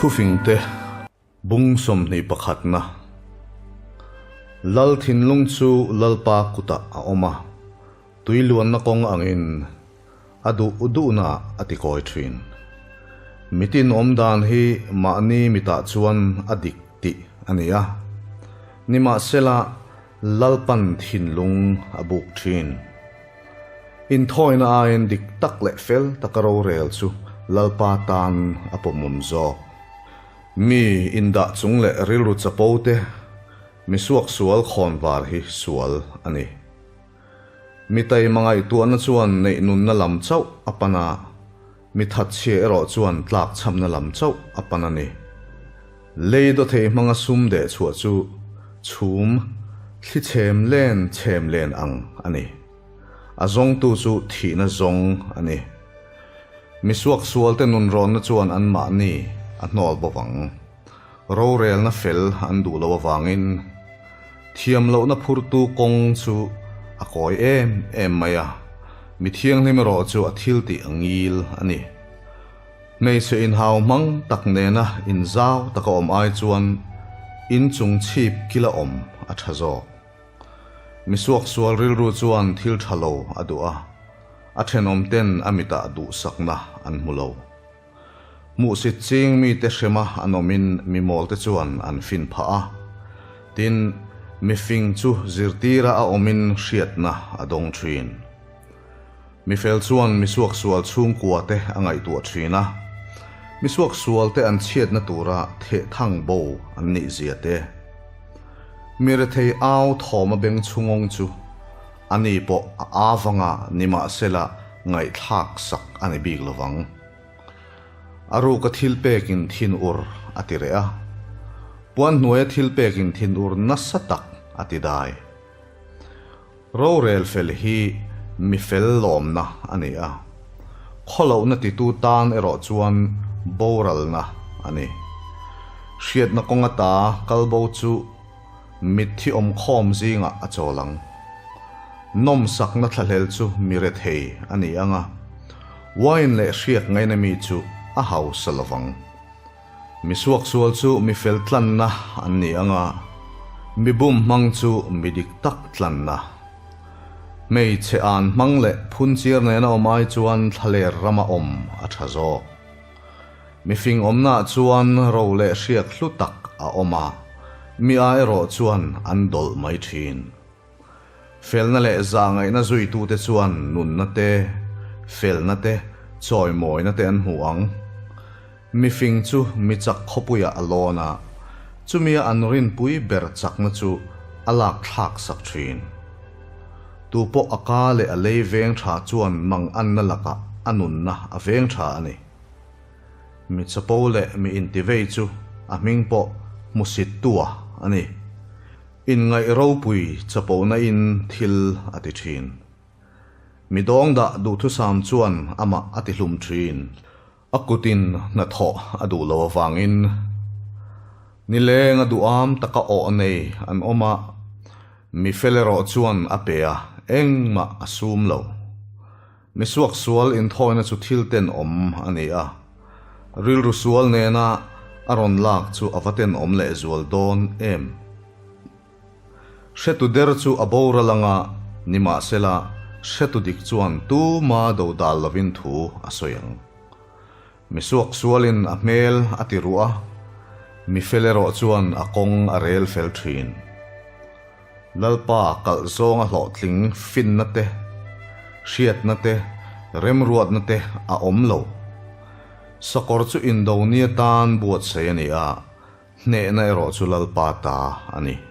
Thufingte bung 21 na Lal thinlung chu Lalpa kutah a awm a, tui luanna kawng angin a duh duhna a tikawi thin. Mitin awm dan hi mahni mitah chuan a dik tih a ni a, nimahsela Lalpan thinlung a buk thin. Inthawina aiin dik tak leh fel taka rorel chu Lalpa tan a pawmawm zawk. Mi indah chung leh rilru chapo te, mi suaksual khawnvar hi sual a ni. Mi taima ngaihtuahna chuan neih nunna lam chauh a pan a, mi thatchhia erawh chuan tlakchhamna lam chauh a pan a ni. Lei dawthei hmanga sum deh chhuah chu chhum thli chhem len chhem len ang a ni. A zawngtu chu thihna zawng a ni. Mi suaksualte nunrawnna chuan anmahni a hnawl bawk ang. Rorelna fel an duh loh avangin thiam lohna phurtu kawng chu a kawi em em mai a, mi thianghlim erawh chu a thil tih a ngil a ni. Hmeichhe inhau hmang tak nena inzau taka awm ai chuan inchung chhip kila awm a tha zawk. Mi suaksual rilru chuan thil tha lo a duh a, a thenawmten a mitah duhsakna an hmu lo. Hmuhsit ching mite hrema an awmin mi mawlte chuan an fin phah a, tin, mi fing chu zirtira a awmin hriatna a dawng thin. Mi fel chuan mi suaksual chhungkuate a ngaihtuah thin a, mi suaksualte an chhiatna tura thehthang bo an nih zia te. Mi rethei au thawma beng chhungawng chu ani pawh a avanga nimahsela ngaihthlak sak a ni bik lovang. A ruka thil pekin thin ur a ti reh a, puan hnuaia thil pekin thin ur nasa tak a ti dai. Rorel fel hi mi fel lawmna a ni a, khawlohna titu tan erawh chuan boralna a ni. Hriatna kawng ata kalbo chu mitthi awmkhawm zingah a chawl ang. Nawmsakna thlahlel chu mi rethei a ni ang a, wine leh hriak ngaina mi chu a hausa lovang. Mi suaksual chu mi fel tlanna an ni ang a, mi bum hmang chu mi dik tak tlanna. Hmeichhe an hmang leh phunchiar nena awm ai chuan thlaler rama awm a tha zawk. Mi fing awmnaah chuan ro leh hriak hlu tak a awm a, mi a erawh chuan an dawlh mai thin. Felna leh zahngaihna zuitute chuan nunna te, felna te, chawimawina te an hmu ang. Mifing chu mi chak khawpuiah a lawn a, chumia an rinpui ber chakna chu a lak thlak sak thin. Tupawh a ka leh a lei veng tha chuan manganna lakah a nunna a veng tha a ni. Mi chapo leh mi intivei chu a hming pawh hmusittua a ni. Inngaih ropui chapona in thil a ti thin. Mi dawng dah duhthusam chuan amah a ti hlum thin. A kutin hnathawh a duh lo avangin nileng a duham taka awh nei an awm a, mi fel erawh chuan a pe a, engmah a sum lo. Mi suaksual inthawina chu thil tenawm a ni a, rilru sual nena a rawn lak chu a va tenawm lehzual dawn em? Hretu der chu a boral anga, nimahsela hretu dik chuan tuma do dal lovin thu a sawi ang. Mi suaksualin a hmel a ti ruh a, mi fel erawh chuan a kawng a rel fel thin. Lalpa kalh zawnga hlawhtling finna te, hriatna te, remruatna te a awm lo. Sakawr chu Indonia tan buatsaih a ni a, hnehna erawh chu Lalpa ta a ni.